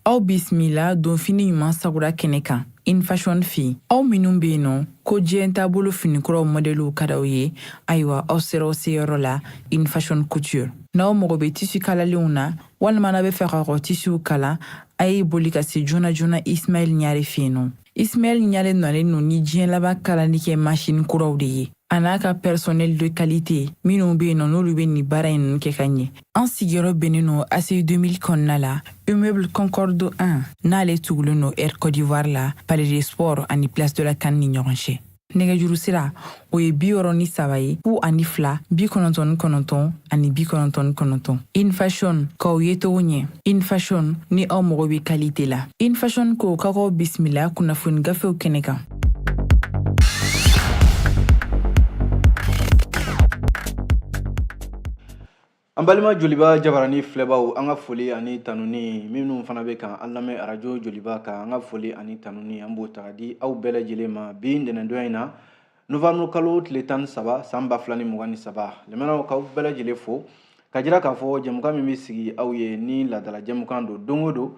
Aw bisimila donfini ɲuman sagura kɛnɛ kan InFashion fɛ yen. Aw minnu bɛ yen nɔ ko diɲɛ taabolo finikuraw mɔdɛliw ka d'aw ye, ayiwa aw sera aw seyɔrɔ la InFashion Couture. N'aw mago bɛ tisi kalalenw na walima n'aw bɛ fɛ k'aw ka tisiw kala, a ye boli ka se joona joona Ismaɛl Ɲare fɛ yen nɔ. Ismaɛl Ɲare nalen don ni diɲɛ laban kalali kɛ masini kuraw de ye, a n'a ka personnel de qualité minnu bɛ yen nɔ n'olu bɛ nin baara in ninnu kɛ ka ɲɛ. An sigiyɔrɔ bɛnnen don ACI 2000 kɔnɔna la, immeuble Concorde 1, n'ale tugulen don Air Côte d'Ivoire la, Palais des Sports ani Place de la CAN ni ɲɔgɔn cɛ. Nɛgɛjuru sira o ye 63 ye, 02 99 ani 99. InFashion k'aw ye cogo ɲɛ. InFashion, ni aw mago bɛ qualité la. InFashion ko k'aw bisimila kunnafoni gafew kɛnɛ kan. An balima Joliba jabarani filɛbaw, an ka foli ani tanuni, minnu fana bɛ kan an lamɛn arajo Joliba kan, an ka foli ani tanuni an b'o ta ka di aw bɛɛ lajɛlen ma bi ntɛnɛndonya in na, novembre kalo tile 13 san 2023. Lamɛnnaw, k'aw bɛɛ lajɛlen fo ka jira k'a fɔ jɛmukan min bɛ sigi aw ye ni laadala jɛmukan don, don o don,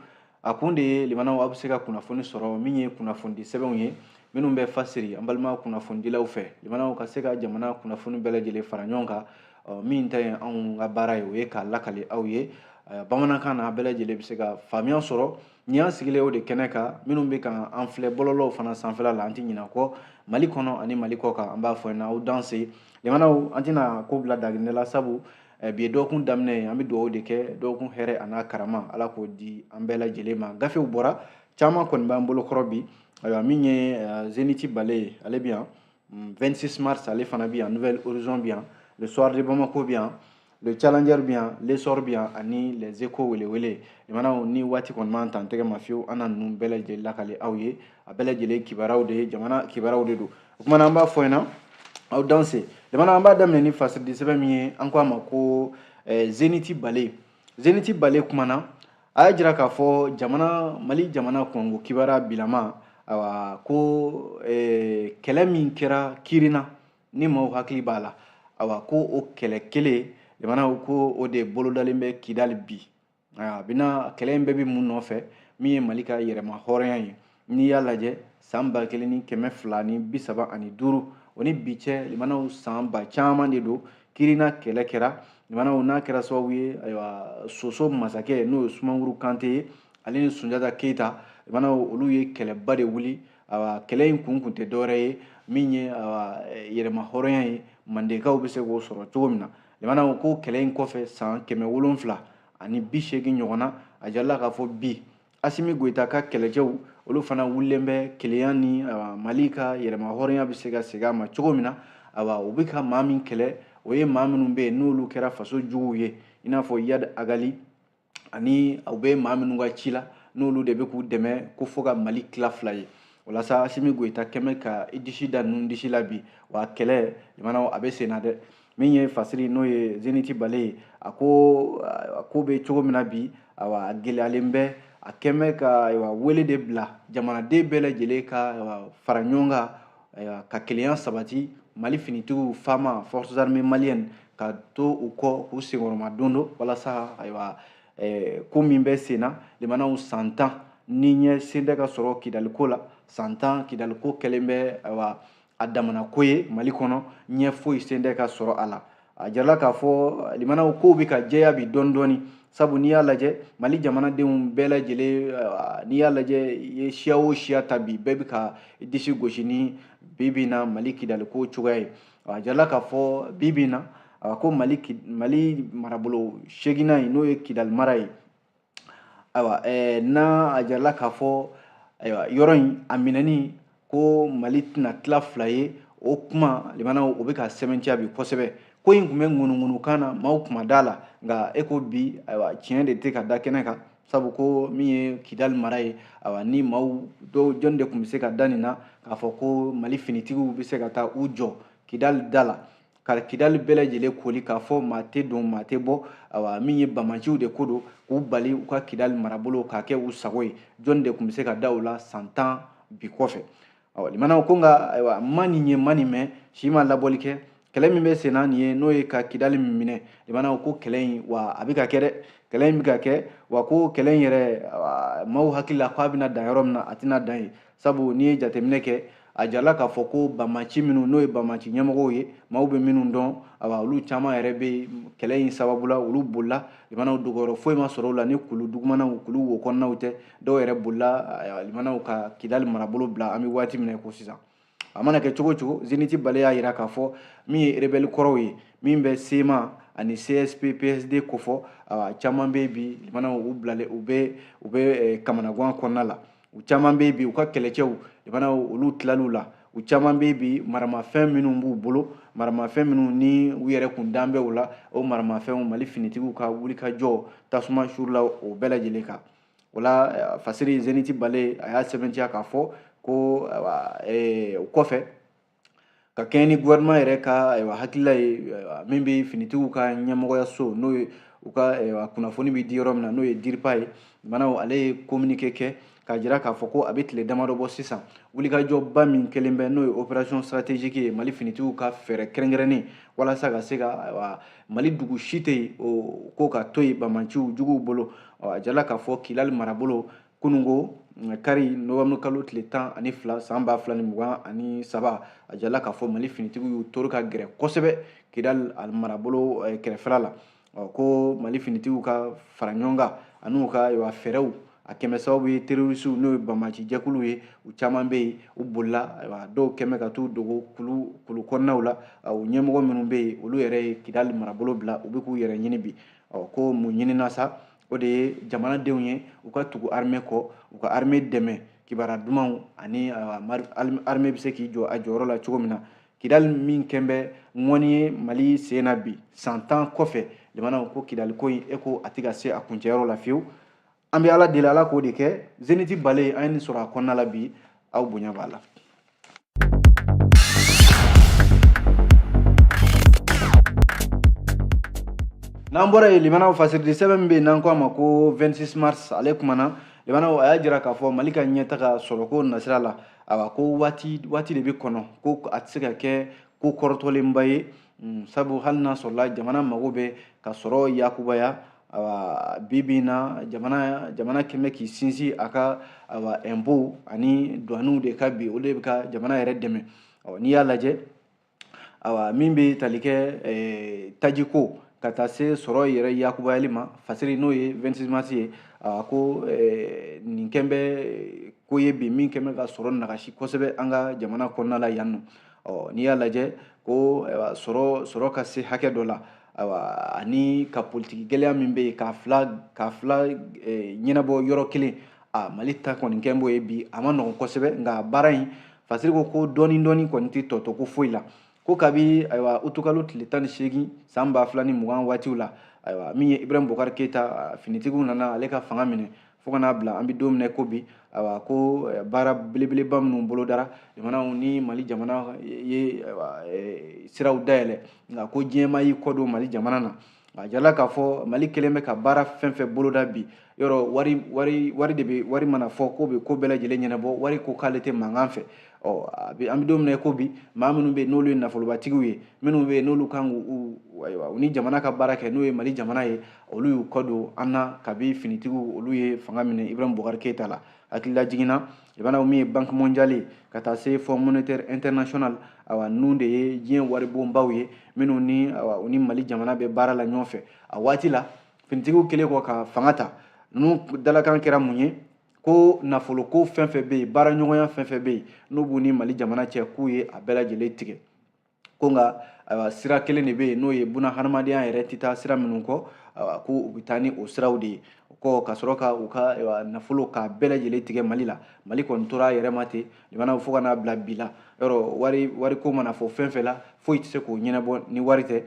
a kun de ye limanaw aw bɛ se ka kunnafoni sɔrɔ min ye kunnafonidi sɛbɛnw ye minnu bɛ fasiri an balima kunnafonidilaw fɛ, limanaw ka se ka jamana kunnafoni bɛɛ lajɛlen fara ɲɔgɔn kan. Min ta ye anw ka baara ye, o ye k'a lakale aw ye bamanankan na, bɛɛ lajɛlen bɛ se ka faamuya sɔrɔ. Nin y'an sigilen o de kɛnɛ kan. Minnu bɛ ka an filɛ bɔlɔlɔw fana sanfɛla la, an tɛ ɲinɛ kɔ, Mali kɔnɔ ani Mali kɔ kan, an b'a fɔ aw danse. Limanaw, an tɛna ko bila daginɛ la, sabu bi ye dɔgɔkun daminɛ ye. An bɛ dugawu de kɛ, dɔgɔkun hɛrɛ a n'a karama, Ala k'o di an bɛɛ lajɛlen ma. Gafew bɔra caman kɔni b'an bolo kɔrɔ bi. Ayiwa, min ye Zénith Bale ye, ale bɛ yan, 26 mars ale fana bɛ yan, Nouvel Horizon bɛ yan, Le Soir de Bamako bɛ yan, Le Challenger bɛ yan, L'Essor bɛ yan ani Les Échos welewele. Limanaw, ni waati kɔni m'an ta an tɛgɛ ma fiyewu, an na ninnu bɛɛ lajɛlen lakale aw ye. A bɛɛ lajɛlen kibaruyaw de ye, jamana kibaruyaw de don. O tuma na an b'a fɔ ɲɛna, aw danse. Limanaw, an b'a daminɛ ni fasiridi sɛbɛn min ye, an ko a ma ko Zénith Bale. Zénith Bale kumana, a y'a jira k'a fɔ jamana Mali jamana kunko kibaruya bilama, ayiwa ko kɛlɛ min kɛra Kirina, ni maaw hakili b'a la, ayiwa ko o kɛlɛ kelen, jamanaw, ko o de bolodalen bɛ Kidali bi. A bɛna kɛlɛ in bɛɛ bɛ mun nɔfɛ? Min ye Mali ka yɛrɛma hɔrɔnya ye. N'i y'a lajɛ san 1235 o ni bi cɛ, limanaw, san ba caman de don. Kirina kɛlɛ kɛra, limanaw, n'a kɛra sababu ye, ayiwa, Soso masakɛ n'o ye Sumanguru Kante ye, ale ni Sunjata Keyita, limanaw, olu ye kɛlɛba de wuli. Ayiwa, kɛlɛ in kun tɛ dɔwɛrɛ ye min ye, ayiwa, yɛrɛma hɔrɔnya ye, Mandekaw bɛ se k'o sɔrɔ cogo min na. Limanaw, ko kɛlɛ in kɔfɛ san 780 ɲɔgɔn na, a jirala k'a fɔ bi Asimi Goyita ka kɛlɛcɛw, olu fana wulilen bɛ kelenya ni Mali ka yɛrɛma hɔrɔnya bɛ se ka segin a ma cogo min na. Ayiwa, u bɛ ka maa min kɛlɛ, o ye maa minnu bɛ yen n'olu kɛra faso juguw ye, i n'a fɔ Iyad Ag Ghali ani u bɛ maa minnu ka ci la, n'olu de bɛ k'u dɛmɛ ko fo ka Mali tila fila ye. Walasa Asimi Goyita kɛmɛ ka i disi da ninnu disi la bi, wa kɛlɛ, limanaw, a bɛ sen na dɛ. Min ye fasiri n'o ye Zénith Bale ye, a ko a ko bɛ cogo min na bi, ayiwa, a gɛlɛyalen bɛ. A kɛmɛ ka, ayiwa, wele de bila jamanaden bɛɛ lajɛlen ka, ayiwa, fara ɲɔgɔn kan, ayiwa, ka kelenya sabati. Mali finitigiw, FAMa, Forces armées maliennes, ka to u kɔ k'u senkɔrɔma don don, walasa, ayiwa, ko min bɛ sen na, limanaw, san 10 ni ɲɛ sen tɛ ka sɔrɔ Kidaliko la, san 10 Kidaliko kɛlen bɛ, ayiwa, a damana ko ye Mali kɔnɔ, ɲɛ foyi sen tɛ ka sɔrɔ a la. A jirala k'a fɔ, limanaw, kow bɛ ka jɛya bi dɔɔni dɔɔni, sabu n'i y'a lajɛ Mali jamanadenw bɛɛ lajɛlen, n'i y'a lajɛ i ye siya o siya ta bi, bɛɛ bɛ ka disi gosi ni bi bi in na Mali Kidaliko cogoya ye. A jirala k'a fɔ bi bi in na, ko Mali marabolo seginnan ye, n'o ye Kidali mara ye, ayiwa, n'a a jirala k'a fɔ, ayiwa, yɔrɔ in a minɛni ko Mali tɛna tila fila ye, o kuma, limanaw, o bɛ ka sɛbɛntiya bi kosɛbɛ. Ko in tun bɛ ŋunuŋunukan na, maaw kuma da la, nka e ko bi, ayiwa, tiɲɛ de tɛ ka da kɛnɛ kan, sabu ko min ye Kidali mara ye, ayiwa, ni maaw dɔw jɔn de tun bɛ se ka da nin na k'a fɔ ko Mali finitigiw bɛ se ka taa u jɔ Kidali da la ka Kidali bɛɛ lajɛlen koli, k'a fɔ maa tɛ don, maa tɛ bɔ, ayiwa, min ye bamaciw de ko don, k'u bali u ka Kidali marabolo k'a kɛ u sago ye, jɔn de tun bɛ se ka da o la san 10 bi kɔfɛ? Ayiwa, limanaw, ko nka, ayiwa, ma nin ye, ma nin mɛn, si ma labɔli kɛ. Kɛlɛ min bɛ sen na nin ye, n'o ye ka Kidali minɛ, limanaw ko kɛlɛ in wa a bɛ ka kɛ dɛ, kɛlɛ in bɛ ka kɛ wa ko kɛlɛ in yɛrɛ maaw hakili la k'a bɛna dan yɔrɔ min na, a tɛna dan yen. Sabu n'i ye jateminɛ kɛ, a jirala k'a fɔ ko banbaanci minnu n'o ye banbaanci ɲɛmɔgɔw ye, maaw bɛ minnu dɔn, awa olu caman yɛrɛ bɛ kɛlɛ in sababu la, olu bolila. Limanaw dogoyɔrɔ foyi ma sɔrɔ u la ni kulu dugumanaw, kulu wo kɔnɔnaw tɛ. Dɔw yɛrɛ bolila limanaw ka Kidali marabolo bila an bɛ waati min na i ko sisan. A mana kɛ cogo o cogo, Zénith Balé y'a jira k'a fɔ min ye rebelle kɔrɔw ye, min bɛ CMA ani CSP PSD kofɔ, awa caman bɛ bi limanaw u bilalen, u bɛ kamanagan kɔnɔna la. U caman bɛ bi u ka kɛlɛcɛw limanaw olu tilal'u la. U caman bɛ bi maramafɛn minnu b'u bolo, maramafɛn minnu ni u yɛrɛ kun dan bɛ u la, o maramafɛnw Mali finitigiw ka wulikajɔ tasuma surula o bɛɛ lajɛlen kan. O la Fasiri Zénith Balé a y'a sɛbɛntiya k'a fɔ ko o kɔfɛ ka kɛɲɛ ni gouvernement yɛrɛ ka ayiwa hakilila ye, min bɛ finitigiw ka ɲɛmɔgɔyaso, n'o ye u ka kunnafoni bɛ di yɔrɔ min na, n'o ye DIRPA ye, limanaw ale ye communiqué kɛ k'a jira k'a fɔ ko a bɛ tile damadɔ bɔ sisan, wulikajɔba min kɛlen bɛ, n'o ye opération stratégique ye, Mali finitigiw ka fɛɛrɛ kɛrɛnkɛrɛnnen walasa ka se ka ayiwa Mali dugu si tɛ yen o ko ka to yen banbaanciw juguw bolo. A jirala k'a fɔ Kidali marabolo kununko kari novembre kalo tile 12 san 2023, a jirala k'a fɔ Mali finitigiw y'u tori ka gɛrɛ kosɛbɛ Kidali marabolo kɛrɛfɛla la. Ko Mali finitigiw ka fara ɲɔgɔn kan an'u ka ayiwa fɛɛrɛw, a kɛmɛ sababu ye terrorisiw, n'o ye banbaanci jɛkuluw ye, u caman bɛ yen u bolila. Ayiwa dɔw kɛmɛ ka t'u dogo kulu kɔnɔnaw la. U ɲɛmɔgɔ minnu bɛ yen, olu yɛrɛ ye Kidali marabolo bila, u bɛ k'u yɛrɛ ɲini bi. Ko mun ɲinina sa? O de ye jamanadenw ye u ka tugu armée kɔ, u ka armée dɛmɛ kibaruya dumanw ani armée bɛ se k'i jɔ a jɔyɔrɔ la cogo min na. Kidali min kɛn bɛ ŋɔni ye Mali sen na bi, san 10 kɔfɛ, limanaw ko Kidali ko in e ko a tɛ ka se a kuncɛyɔrɔ la fiyewu. An bɛ Ala deli, Ala k'o de kɛ. Zénith Balé an ye nin sɔrɔ a kɔnɔna la bi, aw bonya b'a la. N'an bɔra yen, limanaw fasiridi sɛbɛn min bɛ yen n'an ko a ma ko 26 mars, ale kumana limanaw a y'a jira k'a fɔ Mali ka ɲɛtaga sɔrɔko nasira la, awa ko waati waati de bɛ kɔnɔ, ko a tɛ se ka kɛ ko kɔrɔtɔlenba ye, sabu hali n'a sɔrɔla jamana mago bɛ ka sɔrɔ yakubaya, awa bi bi in na jamana kɛmɛ k'i sinsin a ka awa impôt ani douaniw de ka bi, o de bɛ ka jamana yɛrɛ dɛmɛ. N'i y'a lajɛ, awa min bɛ tali kɛ tajiko ka taa se sɔrɔ yɛrɛ yakubayali ma, fasiri n'o ye 26 mars ye, a ko nin kɛn bɛ ko ye bi min kɛn bɛ ka sɔrɔ nagasi kosɛbɛ an ka jamana kɔnɔna la yan nɔ. N'i y'a lajɛ ko sɔrɔ ka se hakɛ dɔ la, ayiwa ani ka politiki gɛlɛya min bɛ yen k'a fila ɲɛnabɔ yɔrɔ kelen, a Mali ta kɔni kɛn b'o ye bi, a ma nɔgɔn kosɛbɛ. Nka baara in fasiri ko dɔɔni dɔɔni kɔni tɛ tɔ to ko foyi la. Ko kabi ayiwa utukalo tile 18 san 2020 waatiw la, ayiwa min ye Ibrahim Boubacar Keita finitigiw nana ale ka fanga minɛ fo ka n'a bila an bɛ don min na ko bi, ayiwa ko baara belebeleba minnu bolodara jamanaw ni Mali jamana ye siraw dayɛlɛ, nka ko diɲɛmaa y'i kɔ don Mali jamana na. A jirala k'a fɔ Mali kelen bɛ ka baara fɛn fɛn boloda bi, yɔrɔ wari de bɛ, wari mana fɔ ko bɛ ko bɛɛ lajɛlen ɲɛnabɔ, wari ko k'ale tɛ mankan fɛ. An bɛ don min na ko bi, maa minnu bɛ yen n'olu ye nafolobatigiw ye, minnu bɛ yen n'olu kan k'u ayiwa u ni jamana ka baara kɛ, n'o ye Mali jamana ye, olu y'u kɔ don an na kabi finitigiw olu ye fanga minɛ Ibrahim Boubacar Keita la. Hakilila jiginna limanaw min ye Banque mondiale ye ka taa se Fonds monétaire international, awa ninnu de ye diɲɛ waribonbaw ye minnu ni awa u ni Mali jamana bɛ baara la ɲɔgɔn fɛ. A waati la finitigiw kɛlen kɔ ka fanga ta, ninnu dalakan kɛra mun ye? Ko nafolo ko fɛn fɛn bɛ yen, baaraɲɔgɔnya fɛn fɛn bɛ yen n'u b'u ni Mali jamana cɛ, k'u ye a bɛɛ lajɛlen tigɛ. Ko nka ayiwa sira kelen de bɛ yen, n'o ye buna hadamadenya yɛrɛ tɛ taa sira minnu kɔ, ayiwa ko u bɛ taa ni o siraw de ye. O kɔ ka sɔrɔ ka u ka ayiwa nafolo k'a bɛɛ lajɛlen tigɛ Mali la. Mali kɔni tora a yɛrɛ ma ten limanaw fo ka n'a bila bi la. Yɔrɔ wari ko mana fɔ fɛn fɛn la, foyi tɛ se k'o ɲɛnabɔ ni wari tɛ.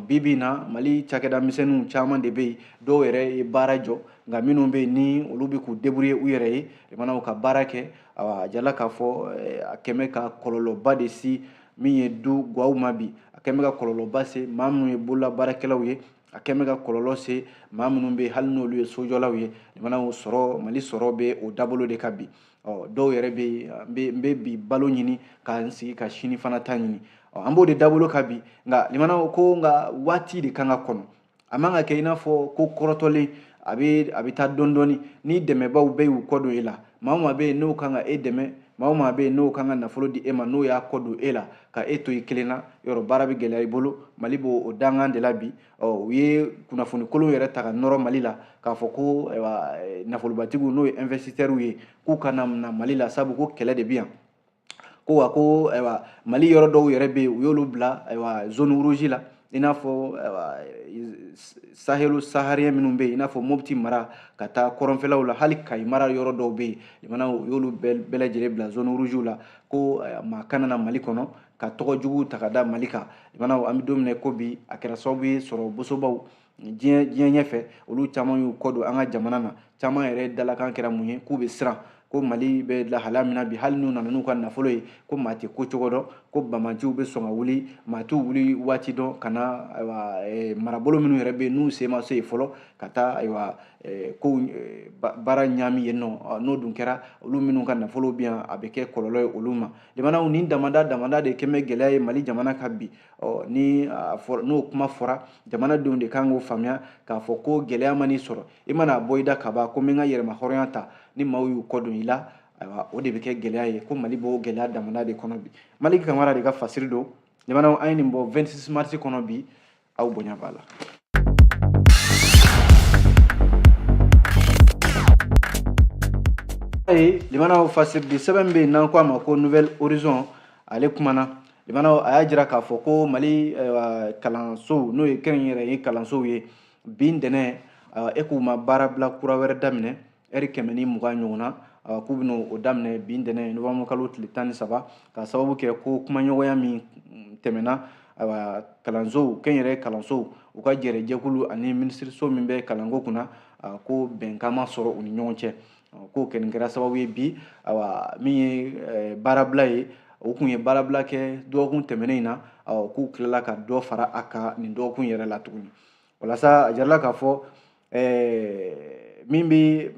Bi bi in na Mali cakɛda misɛnninw caman de bɛ yen, dɔw yɛrɛ ye baara jɔ, nka minnu bɛ yen ni olu bɛ k'u débrouiller u yɛrɛ ye limanaw ka baara kɛ, awa a jirala k'a fɔ a kɛmɛ ka kɔlɔlɔba de si min ye du gaw ma bi, a kɛmɛ ka kɔlɔlɔba se maa minnu ye bololabaarakɛlaw ye, a kɛmɛ ka kɔlɔlɔ se maa minnu bɛ hali n'olu ye sojɔlaw ye. Limanaw sɔrɔ Mali sɔrɔ bɛ o dabolo de kan bi. Dɔw yɛrɛ bɛ yen, n bɛ bi balo ɲini ka n sigi ka sini fana ta ɲini. An b'o de dabolo kan bi. Nka limanaw ko nka waati de kan ka kɔnɔ, a man ka kɛ i n'a fɔ ko kɔrɔtɔlen a bɛ taa dɔɔni dɔɔni. Ni dɛmɛbaw bɛɛ y'u kɔ don e la, maa o maa bɛ yen n'o kan ka e dɛmɛ, maa o maa bɛ yen n'o kan ka nafolo di e ma, n'o y'a kɔ don e la ka e to i kelen na, yɔrɔ baara bɛ gɛlɛya i bolo. Mali b'o o dankan de la bi. Ɔ, u ye kunnafoni kolon yɛrɛ ta ka nɔrɔ Mali la k'a fɔ ko ayiwa, nafolobatigiw, n'o ye investisseurs ye, k'u ka na Mali la, sabu ko kɛlɛ de bɛ yan. Ko wa ko ayiwa, Mali yɔrɔ dɔw yɛrɛ bɛ yen, u y'olu bila ayiwa zone rouge la, i n'a fɔ ayiwa sahélo-saharien minnu bɛ yen, i n'a fɔ Mopti mara ka taa kɔrɔnfɛlaw la, hali Kayi mara yɔrɔ dɔw bɛ yen. Limanaw, u y'olu bɛɛ lajɛlen bila zone rouge la, ko maa kana na Mali kɔnɔ ka tɔgɔ jugu ta ka da Mali kan. Limanaw, an bɛ don min na ko bi, a kɛra sababu ye sɔrɔ bosobaw diɲɛ ɲɛfɛ, olu caman y'u kɔ don an ka jamana na. Caman yɛrɛ dalakan kɛra mun ye? K'u bɛ siran ko Mali bɛ lahalaya min na bi, hali n'u nana n'u ka nafolo ye, ko maa tɛ ko cogo dɔn, ko bamanciw bɛ sɔn ka wuli, maa t'u wuli waati dɔn ka na ayiwa marabolo minnu yɛrɛ bɛ yen n'u sen ma se yen fɔlɔ, ka taa ayiwa kow baara ɲaami yen nɔ. N'o dun kɛra, olu minnu ka nafolo bɛ yan, a bɛ kɛ kɔlɔlɔ ye olu ma. Jamanaw nin damada damada de kɛn bɛ gɛlɛya ye Mali jamana kan bi. Ɔ, ni n'o kuma fɔra, jamanadenw de kan k'o faamuya k'a fɔ ko gɛlɛya man'i sɔrɔ, i mana bɔ i da ka ban ko n bɛ n ka yɛrɛma hɔrɔnya ta, ni maaw y'u kɔ don i la, ayiwa, o de bɛ kɛ gɛlɛya ye. Ko Mali b'o gɛlɛya damada de kɔnɔ bi. Maliki Kamara de ka fasiri don. Jamanaw, an ye nin bɔ 26 mars kɔnɔ bi. Aw bonya b'a la. Ye limanaw, fasiridi sɛbɛn bɛ yen n'an ko a ma ko Nouvel Horizon, ale kumana. Limanaw, a y'a jira k'a fɔ ko Mali kalansow, n'o ye kɛnyɛrɛye kalansow ye, bi ntɛnɛn e k'u ma baarabila kura wɛrɛ daminɛ, ɛri 120 ɲɔgɔn na, k'u bɛna o daminɛ bi ntɛnɛn novembre kalo tile 13, ka sababu kɛ ko kumaɲɔgɔnya min tɛmɛna, ayiwa, kalansow, kɛnyɛrɛye kalansow, u ka jɛrɛjɛkulu ani minisiriso min bɛ kalanko kunna, ko bɛnkan ma sɔrɔ u ni ɲɔgɔn cɛ. K'o kɛni kɛra sababu ye bi, ayiwa, min ye baarabila ye, u kun ye baarabila kɛ dɔgɔkun tɛmɛnen in na, k'u tilala ka dɔ fara a kan nin dɔgɔkun yɛrɛ la tuguni. Walasa a jirala k'a fɔ min bɛ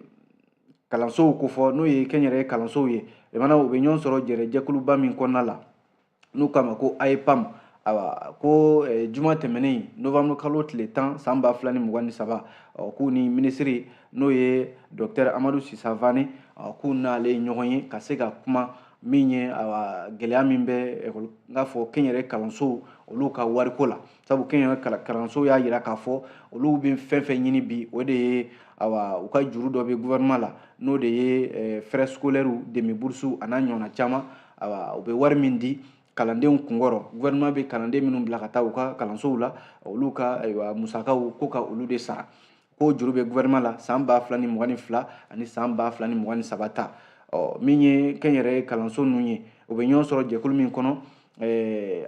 kalansow kofɔ, n'o ye kɛnyɛrɛye kalansow ye, limanaw, u bɛ ɲɔgɔn sɔrɔ jɛrɛjɛkuluba min kɔnɔna la n'u k'a ma ko AEPAM, ayiwa, ko juma tɛmɛnen novembre kalo tile 10 san 2023, k'u ni minisiri, n'o ye docteur Amadu Sisa Vane, k'u n'ale ye ɲɔgɔn ye ka se ka kuma min ye, ayiwa, gɛlɛya min bɛ n k'a fɔ kɛnyɛrɛye kalansow olu ka wariko la. Sabu kɛnyɛrɛye kalansow y'a jira k'a fɔ olu bɛ fɛn fɛn ɲini bi, o de ye, ayiwa, u ka juru dɔ bɛ gouvernement la, n'o de ye frais scolaires, demi bourse a n'a ɲɔgɔnna caman. Ayiwa, u bɛ wari min di kalandenw kunkɔrɔ, gouvernement bɛ kalanden minnu bila ka taa u ka kalansow la, olu ka ayiwa musakaw, ko ka olu de sara, ko juru bɛ gouvernement la san 2022 ani san 2023 ta. Ɔ, min ye kɛnyɛrɛye kalanso ninnu ye, u bɛ ɲɔgɔn sɔrɔ jɛkulu min kɔnɔ,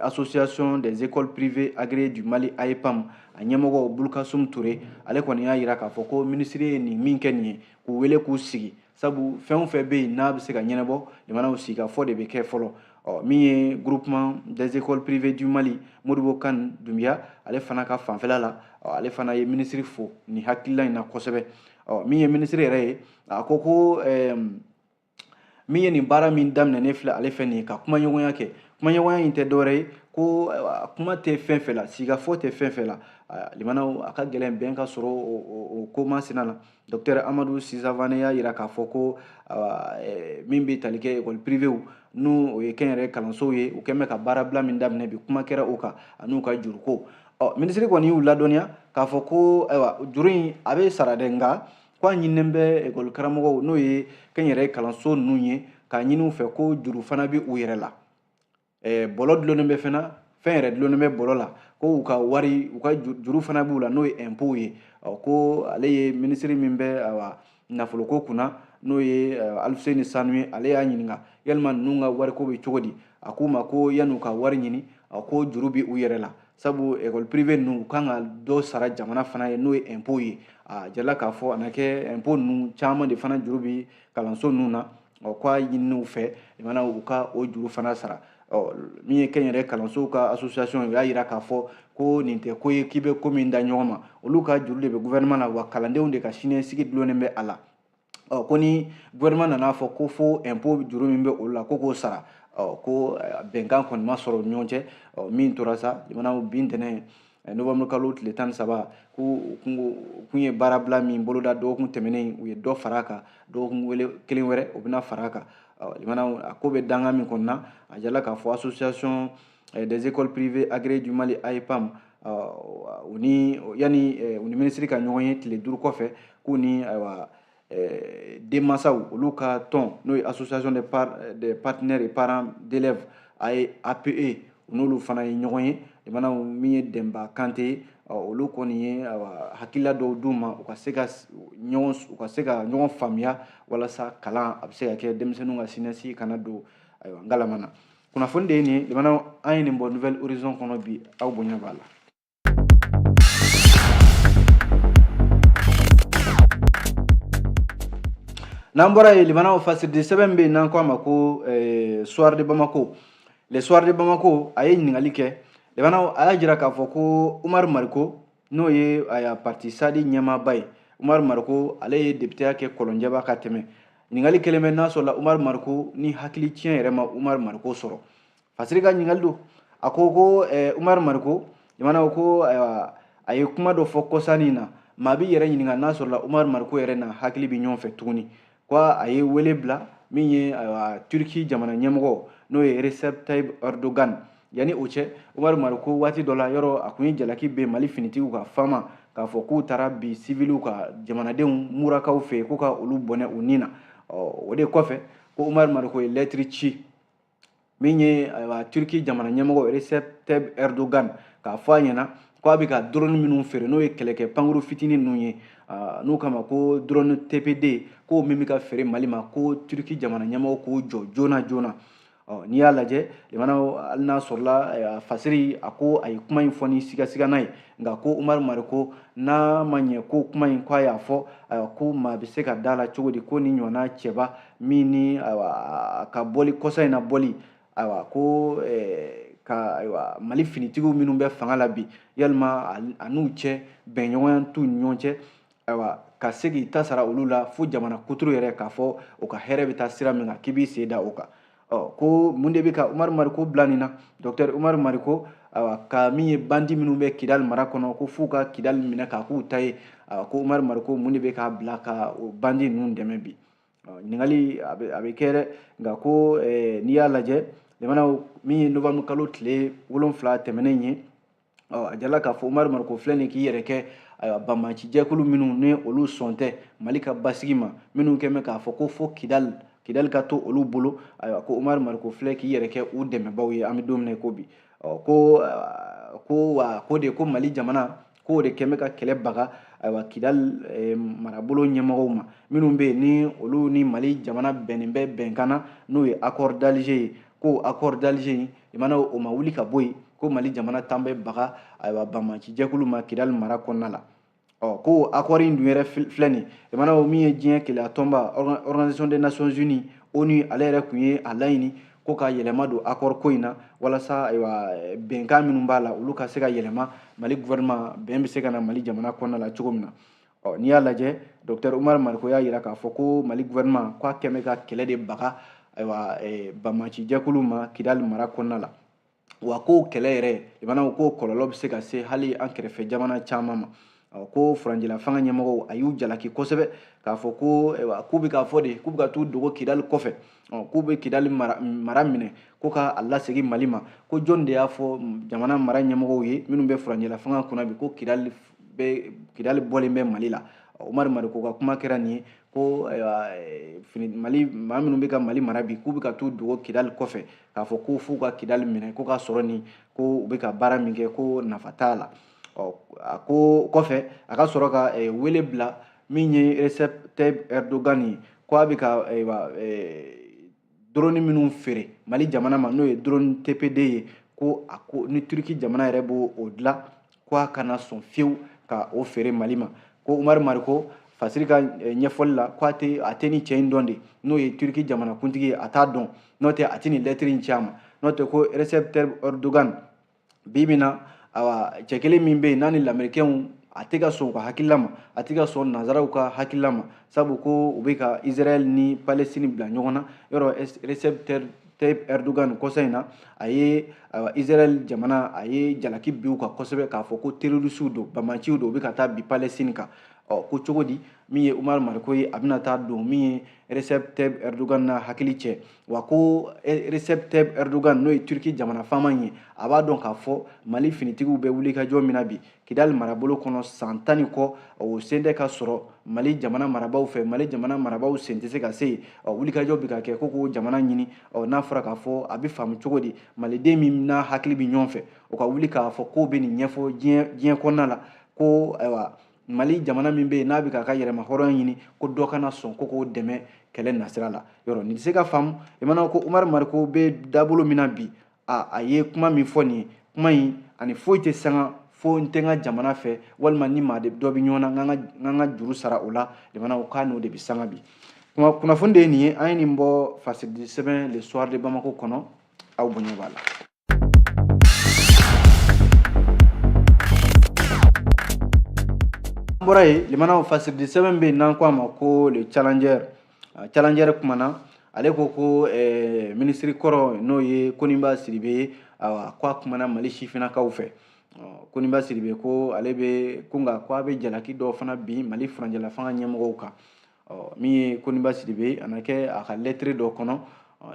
Association des écoles privées agréées du Mali, AEPAM, a ɲɛmɔgɔ Bulkasum Ture, ale kɔni y'a jira k'a fɔ ko minisiri ye nin min kɛ nin ye, k'u wele k'u sigi, sabu fɛn o fɛn bɛ yen n'a bɛ se ka ɲɛnabɔ, jamanaw, sigikafɔ de bɛ kɛ fɔlɔ. Ɔ, min ye Groupement des écoles privées du Mali, Modibo Kan Dunbiya, ale fana ka fanfɛla la, ale fana ye minisiri fo nin hakilila in na kosɛbɛ. Ɔ, min ye minisiri yɛrɛ ye, a ko ko min ye nin baara min daminɛ filɛ ale fɛ nin ye, ka kumaɲɔgɔnya kɛ. Kumaɲɔgɔnya in tɛ dɔwɛrɛ ye ko kuma tɛ fɛn fɛn la, sigikafɔ tɛ fɛn fɛn la, limanaw, a ka gɛlɛn bɛn ka sɔrɔ o ko masina la. Docteur Amadu Sisa Vane y'a jira k'a fɔ ko min bɛ tali kɛ école privée, n'o o ye kɛnyɛrɛye kalansow ye, u kɛn bɛ ka baarabila min daminɛ bi, kuma kɛra o kan an'u ka juruko. Ɔ, minisiri kɔni y'u ladɔnniya k'a fɔ ko ayiwa, juru in a bɛ sara dɛ, nka ko a ɲininen bɛ ekɔli karamɔgɔw, n'o ye kɛnyɛrɛye kalanso ninnu ye, k'a ɲini u fɛ ko juru fana bɛ u yɛrɛ la. Bɔlɔ dulonnen bɛ fɛn na, fɛn yɛrɛ dulonnen bɛ bɔlɔ la, ko u ka wari, u ka juru fana b'u la, n'o ye impôt ye. Ɔ, ko ale ye minisiri min bɛ ayiwa nafoloko kunna, n'o ye Alifuseni Sanu ye, ale y'a ɲininka yalima ninnu ka wariko bɛ cogo di. A k'u ma ko yan'u ka wari ɲini, ko juru bɛ u yɛrɛ la, sabu école privée ninnu, u kan ka dɔ sara jamana fana ye, n'o ye impôt ye. A jirala k'a fɔ a na kɛ impôt ninnu caman de fana juru bɛ kalanso ninnu na. Ɔ, k'a ɲini u fɛ jamana u ka o juru fana sara. Ɔ, min ye kɛnyɛrɛye kalansow ka association ye, u y'a jira k'a fɔ ko nin tɛ ko ye k'i bɛ ko min da ɲɔgɔn ma. Olu ka juru de bɛ gouvernement la, wa kalandenw de ka siniɲɛsigi dulonnen bɛ a la. Ɔ, ko ni gouvernement nana fɔ ko fo impôt juru min bɛ olu la, ko k'o sara, Ɔ ko bɛnkan kɔni ma sɔrɔ u ni ɲɔgɔn cɛ. Ɔ min tora sa, limanaw, bi ntɛnɛn novembre kalo tile 13, ko u kun ye baarabila min boloda dɔgɔkun tɛmɛnen, u ye dɔ fara a kan, dɔgɔkun kelen wɛrɛ o bɛna fara a kan. Ɔ limanaw, a ko bɛ danga min kɔnɔna, a jala k'a fɔ association des écoles privées agréées du Mali, AEPAM, u ni yanni u ni minisiri ka ɲɔgɔn ye tile 5 kɔfɛ, k'u ni ayiwa denmansaw olu ka tɔn, n'o ye association des partenaires et parents d'élèves, APE, u n'olu fana ye ɲɔgɔn ye. Limanaw, min ye Dɛnba Kante ye, olu kɔni ye ayiwa hakilila dɔw d'u ma, u ka se ka ɲɔgɔn faamuya walasa kalan a bɛ se ka kɛ, denmisɛnninw ka siniɲɛsigi kana don ayiwa ngalama na. Kunnafoni de ye nin ye. Limanaw, an ye nin bɔ Nouvel Horizon kɔnɔ bi, aw bonya b'a la. N'an bɔra yen, limanaw, fasiridi sɛbɛn bɛ yen n'an ko a ma ko Soir de Bamako, le Soir de Bamako, a ye ɲininkali kɛ. Limanaw, a y'a jira k'a fɔ ko Umaru Mariko, n'o ye aya parti SADI ɲɛmaaba ye, Umaru Mariko, ale ye députéya kɛ Kɔlɔnjɛba ka tɛmɛ. Ɲininkali kɛlen bɛ n'a sɔrɔla Umaru Mariko ni hakili tiɲɛ yɛrɛ ma Umaru Mariko sɔrɔ. Fasiri ka ɲininkali don. A ko ko Umaru Mariko, limanaw, ko ayiwa a ye kuma dɔ fɔ kɔsani na, maa b'i yɛrɛ ɲininka n'a sɔrɔla Umaru Mariko yɛrɛ na hakili bɛ ɲɔgɔn fɛ tuguni. Ko a ye wele bila min ye ayiwa Turki jamana ɲɛmɔgɔ, n'o ye Recep Tayyip Erdogan. Yanni o cɛ, Umaru Mariko waati dɔ la yɔrɔ a kun ye jalaki bɛ Mali finitigiw ka fama k'a fɔ k'u taara bi siviliw ka jamanadenw Murakaw fɛ yen, k'u ka olu bɔnɛ u ni na. Ɔ o de kɔfɛ ko Umaru Mariko ye lɛtiri ci min ye ayiwa Turki jamana ɲɛmɔgɔ Recep Tayyip Erdogan, k'a fɔ a ɲɛna ko a bɛ ka drone minnu feere, n'o ye kɛlɛkɛ pankuru fitinin ninnu ye, n'u kama ko drone TPD, k'o min bɛ ka feere Mali ma, ko Turki jamana ɲɛmɔgɔ k'o jɔ joona joona. Ɔ n'i y'a lajɛ, limanaw, hali n'a sɔrɔla fasiri a ko a ye kuma in fɔ ni sigasigana ye, nka ko Umaru Mariko n'a ma ɲɛ ko kuma in ko a y'a fɔ, ayiwa ko maa bɛ se ka da la cogo di ko ni ɲɔgɔnna cɛba min ni ayiwa a ka bɔli kɔsa in na bɔli, ayiwa ko ka ayiwa Mali finitigiw minnu bɛ fanga la bi, yalima a n'u cɛ bɛnɲɔgɔnya t'u ni ɲɔgɔn cɛ, ayiwa ka se k'i ta sara olu la fo jamana kuturu yɛrɛ k'a fɔ o ka hɛrɛ bɛ taa sira min kan k'i b'i sen da o kan. Ɔ ko mun de bɛ ka Umaru Mariko bila nin na? Docteur Umaru Mariko, ayiwa ka min ye bandi minnu bɛ Kidali mara kɔnɔ, ko f'u ka Kidali minɛ k'a k'u ta ye, ayiwa ko Umaru Mariko mun de bɛ k'a bila ka o bandi ninnu dɛmɛ bi? Ɲininkali a bɛ kɛ dɛ. Nka ko n'i y'a lajɛ, limanaw, min ye novembre kalo tile 7 tɛmɛnen ye, ɔ a jala k'a fɔ Umaru Mariko filɛ nin k'i yɛrɛ kɛ ayiwa banbaanci jɛkulu minnu ni olu sɔn tɛ Mali ka basigi ma, minnu kɛn bɛ k'a fɔ ko fo Kidali ka to olu bolo, ayiwa ko Umaru Mariko filɛ k'i yɛrɛ kɛ u dɛmɛbaaw ye an bɛ don min na i ko bi. Ɔ ko wa ko de ko Mali jamana k'o de kɛn bɛ ka kɛlɛ baga ayiwa Kidali marabolo ɲɛmɔgɔw ma, minnu bɛ yen ni olu ni Mali jamana bɛnnen bɛ bɛnkan na, n'o ye accord d'Alger ye, ko accord d'Alger in limanaw o ma wuli ka bɔ yen, ko Mali jamana tan bɛ baga ayiwa banbaanci jɛkulu ma Kidali mara kɔnɔna la. Ɔ ko accord in dun yɛrɛ filɛ nin limanaw, min ye diɲɛ kelenya tɔnba, Organisation des Nations Unies, ONU, ale yɛrɛ kun ye a laɲini ko ka yɛlɛma don accord ko in na, walasa ayiwa bɛnkan minnu b'a la olu ka se ka yɛlɛma, Mali gouvernement bɛn bɛ se ka na Mali jamana kɔnɔna la cogo min na. Ɔ n'i y'a lajɛ, docteur Umaru Mariko y'a jira k'a fɔ ko Mali gouvernement k'a kɛn bɛ ka kɛlɛ de baga ayiwa banbaanci jɛkulu ma Kidali mara kɔnɔna la, wa ko kɛlɛ yɛrɛ limanaw ko kɔlɔlɔ bɛ se ka se hali an kɛrɛfɛ jamana caman ma. Ko furancɛla fanga ɲɛmɔgɔw a y'u jalaki kosɛbɛ k'a fɔ ko ayiwa k'u bɛ k'a fɔ de k'u bɛ ka t'u dogo Kidali kɔfɛ, k'u bɛ Kidali mara minɛ ko ka a lasegin Mali ma. Ko jɔn de y'a fɔ jamana mara ɲɛmɔgɔw ye minnu bɛ furancɛla fanga kunna bi ko Kidali bɔlen bɛ Mali la? Umaru Mariko ka kuma kɛra nin ye ko ayiwa fini Mali maa minnu bɛ ka Mali mara bi k'u bɛ ka t'u dogo Kidali kɔfɛ k'a fɔ ko f'u ka Kidali minɛ, ko k'a sɔrɔ nin ko u bɛ ka baara min kɛ ko nafa t'a la. Ɔ a ko kɔfɛ a ka sɔrɔ ka wele bila min ye Recep Tayyip Erdogan ye, ko a bɛ ka ayiwa drone minnu feere Mali jamana ma, n'o ye drone TPD ye, ko a ko ni Turki jamana yɛrɛ b'o o dilan, ko a kana sɔn fiyewu ka o feere Mali ma. Ko Umaru Mariko fasiri ka ɲɛfɔli la, ko a tɛ ni cɛ in dɔn de, n'o ye Turki jamana kuntigi ye, a t'a dɔn, n'o tɛ a tɛ nin lɛtiri in ci a ma. N'o tɛ ko Recep Tayyip Erdogan bi bi na, awa cɛ kelen min bɛ yen n'a ni lamɛrikɛnw a tɛ ka sɔn u ka hakilila ma, a tɛ ka sɔn nanzaraw ka hakilila ma, sabu ko u bɛ ka Israël ni Palestine bila ɲɔgɔn na. Yɔrɔ Recep Tayyip Erdogan kɔsa in na, a ye ayiwa Israël jamana, a ye jalaki bin u kan kosɛbɛ k'a fɔ ko terroristew don, banbaanciw don, u bɛ ka taa bin Palestine kan. Ɔ ko cogo di min ye Umar Mariko ye, a bɛna taa don min ye Recep Tayyip Erdogan n'a hakili cɛ? Wa ko Recep Tayyip Erdogan, n'o ye Turki jamana faama ye, a b'a dɔn k'a fɔ Mali finitigiw bɛ wulikajɔ min na bi Kidali marabolo kɔnɔ san 10 ni kɔ, o sen tɛ ka sɔrɔ Mali jamana marabaaw fɛ. Mali jamana marabaaw sen tɛ se ka se yen. Ɔ wulikajɔ bɛ ka kɛ ko k'o jamana ɲini. Ɔ n'a fɔra k'a fɔ a bɛ faamu cogo di, maliden min n'a hakili bɛ ɲɔgɔn fɛ, o ka wuli k'a fɔ k'o bɛ nin ɲɛfɔ diɲɛ kɔnɔna la ko ayiwa Mali jamana min bɛ yen n'a bɛ k'a ka yɛrɛma hɔrɔnya ɲini, ko dɔ kana sɔn ko k'o dɛmɛ kɛlɛ nasira la. Yɔrɔ nin tɛ se ka faamu. I mana ko Umar Mariko bɛ dabolo min na bi, a ye kuma min fɔ nin ye, kuma in ani foyi tɛ sanga fo n tɛ n ka jamana fɛ, walima ni maa de dɔ bɛ ɲɔgɔn na, n ka juru sara o la. Jamana o k'a n'o de bɛ sanga bi. Kunnafoni de ye nin ye, an ye nin bɔ fasiridi sɛbɛn Le Soir de Bamako kɔnɔ, aw bonya b'a la. An bɔra yen, limanaw, fasiridi sɛbɛn bɛ yen n'an ko a ma ko Le Challenger. Challenger kumana, ale ko ko minisiri kɔrɔ, n'o ye Koniba Sidibe ye, ayiwa ko a kumana Mali sifinnakaw fɛ. Koniba Sidibe ko ale bɛ ko nka ko a bɛ jalaki dɔ fana bin Mali furancɛla fanga ɲɛmɔgɔw kan. Min ye Koniba Sidibe, a na kɛ a ka lɛtiri dɔ kɔnɔ,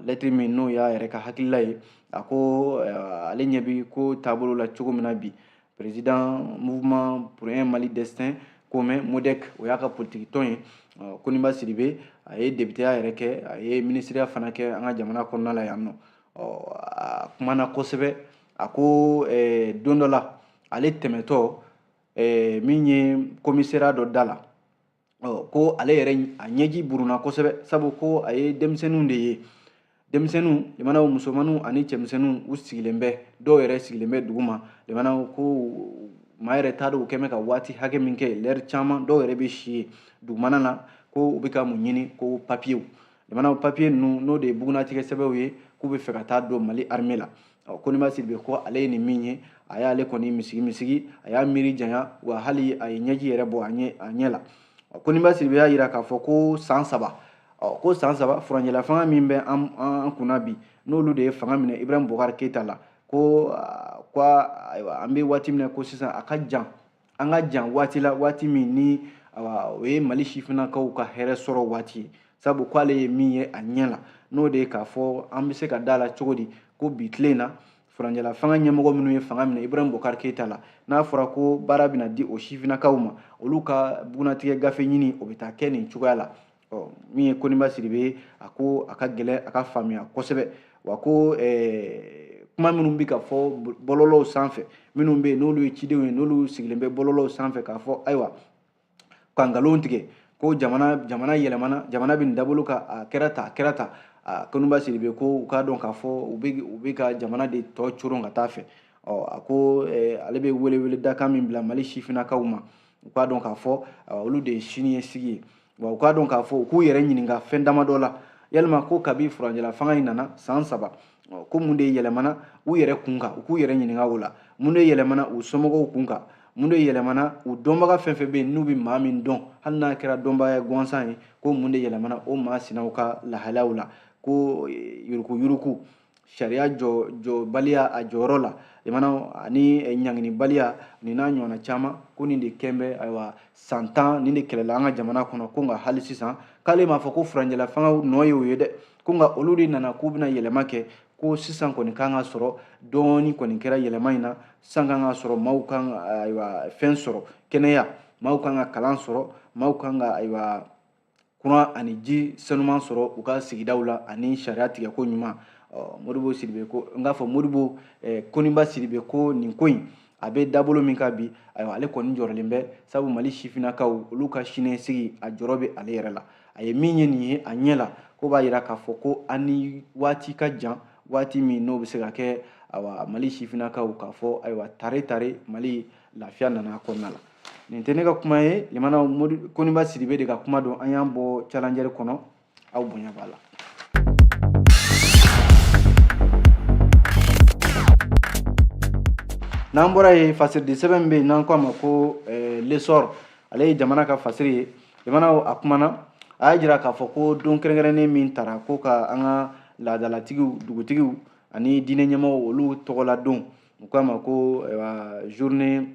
lɛtiri min n'o y'a yɛrɛ ka hakilila ye, a ko ale ɲɛ bɛ ko taabolo la cogo min na bi, président Mouvement pour un Mali destin commun, MODEC, o y'a ka politiki tɔn ye. Koniba Sidibe, a ye députéya yɛrɛ kɛ, a ye ministériya fana kɛ an ka jamana kɔnɔna la yan nɔ. A kumana kosɛbɛ, a ko don dɔ la ale tɛmɛtɔ min ye commissariat dɔ da la, ko ale yɛrɛ a ɲɛji burunna kosɛbɛ, sabu ko a ye denmisɛnninw de ye, denmisɛnninw limanaw, musomaninw ani cɛmisɛnninw, u sigilen bɛ, dɔw yɛrɛ sigilen bɛ dugu ma limanaw, ko maa yɛrɛ t'a dɔn u kɛn bɛ ka waati hakɛ min kɛ, lɛri caman, dɔw yɛrɛ bɛ si yen dugumana na, ko u bɛ ka mun ɲini? Ko papiyew limanaw, papiye ninnu n'o de ye bugunnatigɛ sɛbɛnw ye, k'u bɛ fɛ ka taa don Mali armée la. Koniba Sidibe ko ale ye nin min ye, a y'ale kɔni misigi misigi, a y'a miiri janya, wa hali a ye ɲɛji yɛrɛ bɔ a ɲɛ la. Koniba Sidibe y'a yira k'a fɔ ko san saba, ko san saba furancɛla fanga min bɛ an kunna bi, n'olu de ye fanga minɛ Ibrahim Boubacar Keita la, ko ayiwa an bɛ waati min na ko sisan a ka jan, an ka jan waati la, waati min ni ayiwa o ye Mali sifinnakaw ka hɛrɛ sɔrɔ waati ye, sabu k'ale ye min ye a ɲɛ la, n'o de ye k'a fɔ an bɛ se ka da la cogo di ko bi tile in na furancɛla fanga ɲɛmɔgɔ minnu ye fanga minɛ Ibrahim Boubacar Keita la, n'a fɔra ko baara bɛna di o sifinnakaw ma, olu ka bugunnatigɛ gafe ɲini o bɛ taa kɛ nin cogoya la. Min ye Koniba Sidibe ye, a ko a ka gɛlɛn a ka faamuya kosɛbɛ, wa ko kuma minnu bɛ ka fɔ bɔlɔlɔw sanfɛ, minnu bɛ yen n'olu ye cidenw ye, n'olu sigilen bɛ bɔlɔlɔw sanfɛ k'a fɔ ayiwa ka nkalon tigɛ ko jamana yɛlɛmana, jamana bɛ nin dabolo kan, a kɛra tan, a kɛra tan. Koniba Sidibe ko u k'a dɔn k'a fɔ u bɛ ka jamana de tɔ coron ka taa fɛ. A ko ale bɛ welewele dakan min bila Mali sifinnakaw ma, u k'a dɔn k'a fɔ olu de ye siniɲɛsigi ye, wa u k'a dɔn k'a fɔ u k'u yɛrɛ ɲininka fɛn damadɔ la, yalima ko kabi furancɛla fanga in nana san 3, ko mun de yɛlɛmana u yɛrɛ kun kan, u k'u yɛrɛ ɲininka o la, mun de yɛlɛmana u somɔgɔw kun kan, mun de yɛlɛmana u dɔnbaga fɛn fɛn bɛ yen n'u bɛ maa min dɔn, hali n'a kɛra dɔnbagaya gansan ye, ko mun de yɛlɛmana o maa sinaw ka lahalayaw la, ko yurukuyuruku, sariya jɔbaliya a jɔyɔrɔ la, limanaw, ani ɲanginibaliya, nin n'a ɲɔgɔnna caman, ko nin de kɛn bɛ ayiwa san 10 nin de kɛlɛla an ka jamana kɔnɔ, ko nka hali sisan k'ale m'a fɔ ko furancɛla fangaw nɔ ye o ye dɛ, ko nka olu de nana k'u bɛna yɛlɛma kɛ, ko sisan kɔni kan ka sɔrɔ dɔɔni kɔni kɛra yɛlɛma in na, sisan kan ka sɔrɔ maaw kan ka ayiwa fɛn sɔrɔ, kɛnɛya, maaw kan ka kalan sɔrɔ, maaw kan ka ayiwa kuran ani ji sanuman sɔrɔ u ka sigidaw la, ani sariya tigɛko ɲuman. Modibo Sidibe ko, n k'a fɔ Modibo, Koniba Sidibe ko nin ko in a bɛ dabolo min kan bi, ayiwa ale kɔni jɔrɔlen bɛ, sabu Mali sifinnakaw olu ka siniɲɛsigi a jɔrɔ bɛ ale yɛrɛ la. A ye min ye nin ye a ɲɛ la, ko b'a yira k'a fɔ ko an ni waati ka jan, waati min n'o bɛ se ka kɛ ayiwa Mali sifinnakaw k'a fɔ ayiwa tare tare Mali lafiya nana a kɔnɔna la. Nin tɛ ne ka kuma ye, limanaw, Koniba Sidibe de ka kuma don, an y'an bɔ Challenger kɔnɔ, aw bonya b'a la. N'an bɔra yen, fasiridi sɛbɛn bɛ yen n'an ko a ma ko L'Essor, ale ye jamana ka fasiri ye. Limanaw, a kumana, a y'a jira k'a fɔ ko don kɛrɛnkɛrɛnnen min tara ko ka an ka laadalatigiw, dugutigiw ani diinɛ ɲɛmɔgɔw olu tɔgɔla don. U k'a ma ko journée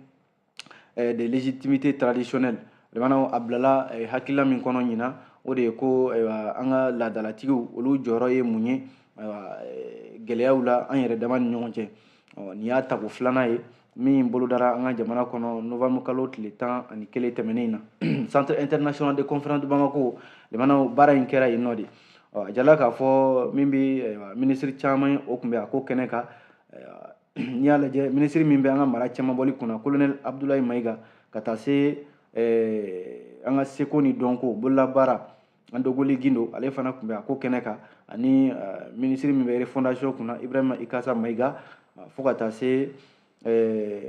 de légitimité traditionnelle. Limanaw, a bilala hakilila min kɔnɔ ɲinan, o de ye ko an ka laadalatigiw olu jɔyɔrɔ ye mun ye gɛlɛyaw la an yɛrɛ dama ni ɲɔgɔn cɛ. Nin y'a tako filanan ye min bolodara an ka jamana kɔnɔ novembre kalo tile 11 tɛmɛnen na, Centre international de conférence de Bamako. Limanaw, baara in kɛra yen nɔ de. A jala k'a fɔ min bɛ minisiri caman ye, o tun bɛ a ko kɛnɛ kan. N'i y'a lajɛ, minisiri min bɛ an ka mara cɛmabɔli kunna, colonel Abdoulaye Maïga, ka taa se an ka seko ni dɔnko bololabaara, an dogoli Gindo, ale fana tun bɛ a ko kɛnɛ kan, ani minisiri min bɛ refondation kunna, Ibrahima Ikasa Maïga, fo ka taa se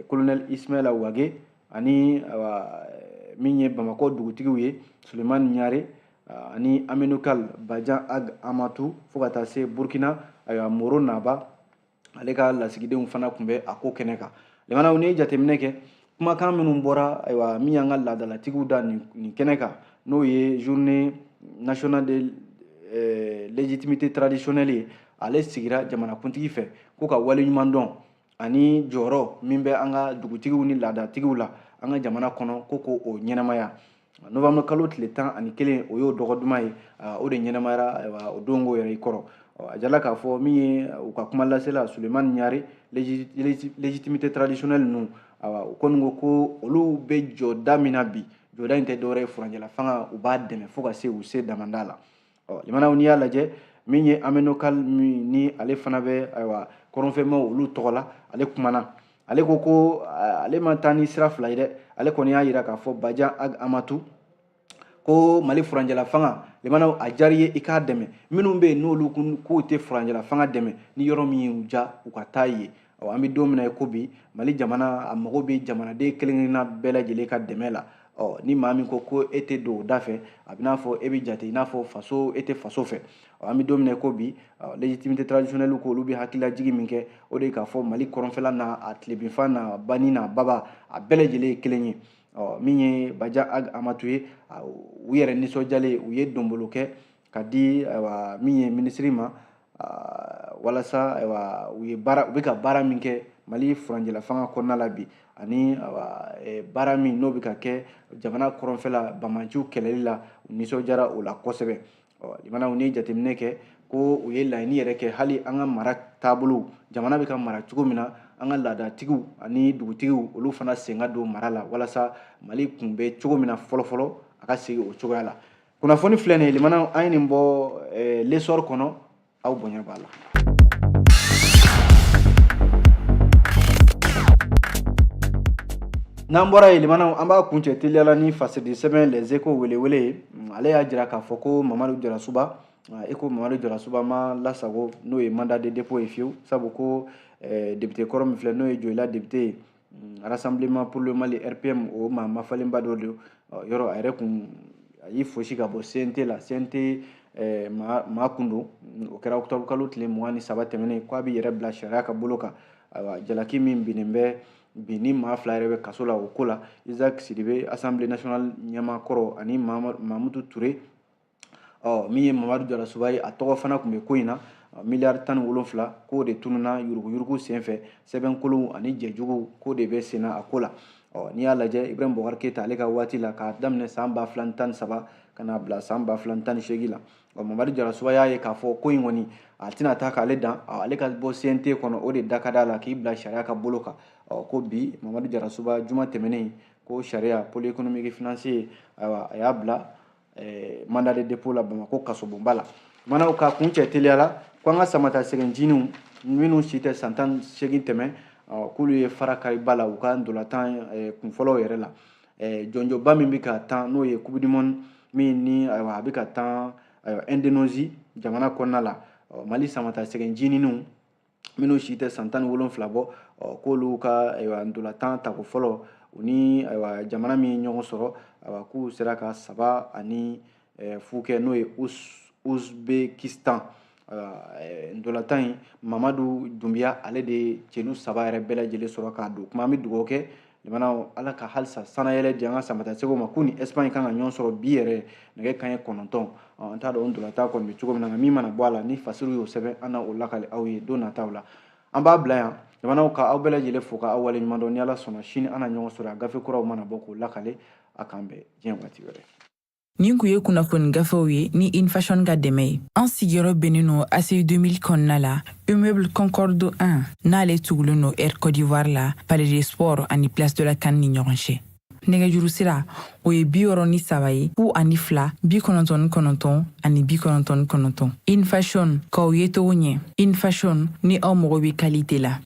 colonel Ismaïla Wage, ani min ye Bamakɔ dugutigiw ye, Sulemani Ɲare ani Amenokal Bajan Ag Amatu, fo ka taa se Burkina, ayiwa, Moro Naba, ale ka lasigidenw fana tun bɛ a ko kɛnɛ kan. Limanaw, n'i ye jateminɛ kɛ kumakan minnu bɔra, ayiwa, min y'an ka laadalatigiw da nin kɛnɛ kan, n'o ye journée nationale de légitimité traditionnelle ye, ale sigira jamanakuntigi fɛ ko ka waleɲuman dɔn ani jɔyɔrɔ min bɛ an ka dugutigiw ni laadatigiw la an ka jamana kɔnɔ, ko k'o ɲɛnamaya. Novembre kalo tile 11, o y'o dɔgɔ duman ye, o de ɲɛnamayara, ayiwa, o donko yɛrɛ i kɔrɔ. A jala k'a fɔ min ye u ka kuma lasela, Sulemani Ɲare, légitimité traditionnelle ninnu, ayiwa, u kɔni ko ko olu bɛ jɔda min na bi, jɔda in tɛ dɔwɛrɛ ye furancɛla fanga, u b'a dɛmɛ fo ka se u se damanda la. Limanaw, n'i y'a lajɛ, min ye Amenokal min ni ale fana bɛ, ayiwa, kɔrɔnfɛmaw olu tɔgɔ la, ale kumana, ale ko ko ale ma taa ni sira fila ye dɛ. Ale kɔni y'a jira k'a fɔ Bajan Ag Amatu ko Mali furancɛla fanga, limanaw, a diyara i ye i k'a dɛmɛ. Minnu bɛ yen n'olu k'u tɛ furancɛla fanga dɛmɛ, ni yɔrɔ min y'u ja, u ka taa yen. An bɛ don min na i ko bi, Mali jamana a mago bɛ jamanaden kelen kelenna bɛɛ lajɛlen ka dɛmɛ la. Ni maa min ko ko e tɛ don o da fɛ, a bɛ n'a fɔ e bɛ jate i n'a fɔ faso, e tɛ faso fɛ. An bɛ don min na i ko bi, légitimité traditionnelle ko olu bɛ hakililajigin min kɛ, o de ye k'a fɔ Mali kɔrɔnfɛla n'a a tilebinfan n'a bani n'a baba, a bɛɛ lajɛlen ye kelen ye. Min ye Bajan Ag Amatu ye, u yɛrɛ nisɔndiyalen, u ye donbolo kɛ ka di, ayiwa, min ye minisiri ma, walasa, ayiwa, u ye baara, u bɛ ka baara min kɛ Mali furancɛla fanga kɔnɔna la bi, ani baara min n'o bɛ ka kɛ jamana kɔrɔnfɛla bamanciw kɛlɛli la, u nisɔndiyara o la kosɛbɛ. Limanaw, n'i ye jateminɛ kɛ ko u ye laɲini yɛrɛ kɛ, hali an ka mara taabolo, jamana bɛ ka mara cogo min na, an ka laadatigiw ani dugutigiw olu fana sen ka don mara la, walasa Mali kun bɛ cogo min na fɔlɔ-fɔlɔ, a ka segin o cogoya la. Kunnafoni filɛ nin ye, limanaw, an ye nin bɔ L'Essor kɔnɔ, aw bonya b'a la. N'an bɔra yen, limanaw, an b'a kuncɛ teliyala ni fasidi sɛbɛn Les Échos welewele ye. Ale y'a jira k'a fɔ ko Mamadu Jarasuba, e ko Mamadu Jarasuba ma lasago, n'o ye mandat de dépôt ye fiyewu, sabu ko député kɔrɔ min filɛ, n'o ye Joyila député ye, Rassemblement pour le Mali RPM, o maa mafalenba dɔ don. Yɔrɔ a yɛrɛ kun a y'i fosi ka bɔ CNT la, CNT maa kun don. O kɛra octobre kalo tile 23 tɛmɛnen, k'a bɛ yɛrɛ bila sariya ka bolo kan. Ayiwa, jalaki min binnen bɛ bi, ni maa fila yɛrɛ bɛ kaso la o ko la, Isaac Sidibe, Assemblée nationale ɲɛmaa kɔrɔ, ani Mamutu Ture. Min ye Mamadu Jarasuba ye, a tɔgɔ fana tun bɛ ko in na, miliyari 17 k'o de tununna yuruguyurugu senfɛ, sɛbɛnkolonw ani jɛjuguw k'o de bɛ senna a ko la. N'i y'a lajɛ, Ibrahim Boubacar Keita, ale ka waati la, k'a daminɛ san 2013 ka n'a bila san 2018 la, Mamadu Jarasuba y'a ye k'a fɔ ko in kɔni a tɛna taa k'ale dan, ale ka bɔ CNT kɔnɔ, o de da ka d'a la k'i bila sariya ka bolo kan. Ko bi Mamadu Jarasuba, juma tɛmɛnen, ko sariya pôle économique financier, ayiwa, a y'a bila mandat de dépôt la Bamakɔ kasobonba la. Manaw, ka kuncɛ teliya la, ko an ka samata sɛgɛnjiniw minnu si tɛ san 18 tɛmɛ, k'olu ye fara kariba la u ka ntolantan kunfɔlɔw yɛrɛ la. Jɔnjɔba min bɛ ka tan, n'o ye coupe du monde min ni, ayiwa, a bɛ ka tan, ayiwa, Indonésie jamana kɔnɔna la, Mali samata sɛgɛnjiniw minnu si tɛ san 17 bɔ, k'olu ka, ayiwa, ntolantan tako fɔlɔ, u ni, ayiwa, jamana min ye ɲɔgɔn sɔrɔ, ayiwa, k'u sera ka 3-0 kɛ, n'o ye Ouzbékistan. Ntolantan in, Mamadu Dunbiya, ale de ye celu 3 yɛrɛ bɛɛ lajɛlen sɔrɔ k'a don. Kuma an bɛ dugawu kɛ Limanaw, Ala ka halisa sanayɛlɛ di an ka samatasɛgɛw ma k'u ni Espagne kan ka ɲɔgɔn sɔrɔ bi yɛrɛ nɛgɛ kanɲɛ 9. An t'a dɔn o ntolantan kɔni bɛ cogo min na, nka min mana bɔ a la ni Fasiriw y'o sɛbɛn, an na o lakale aw ye don nataw la. An b'a bila yan, limanaw, ka aw bɛɛ lajɛlen fo ka aw waleɲuman dɔn. Ni Ala sɔnna, sini an na ɲɔgɔn sɔrɔ a gafe kuraw mana bɔ k'o lakale. A k'an bɛn diɲɛ waati wɛrɛ. Nin kun ye kunnafoni gafew ye ni Infashion ka dɛmɛ ye. An sigiyɔrɔ bɛnnen no ACI 2000 kɔnɔna la, immeuble Concorde 1, n'ale tugulen no Air Côte d'Ivoire la, Palais des Sports ani Place de la CAN ni ɲɔgɔn cɛ. Nɛgɛjuru sira, o ye 63 ye, 02 99 ani 99. Infashion, k'aw ye cogo ɲɛ. Infashion, ni aw mago bɛ qualité la.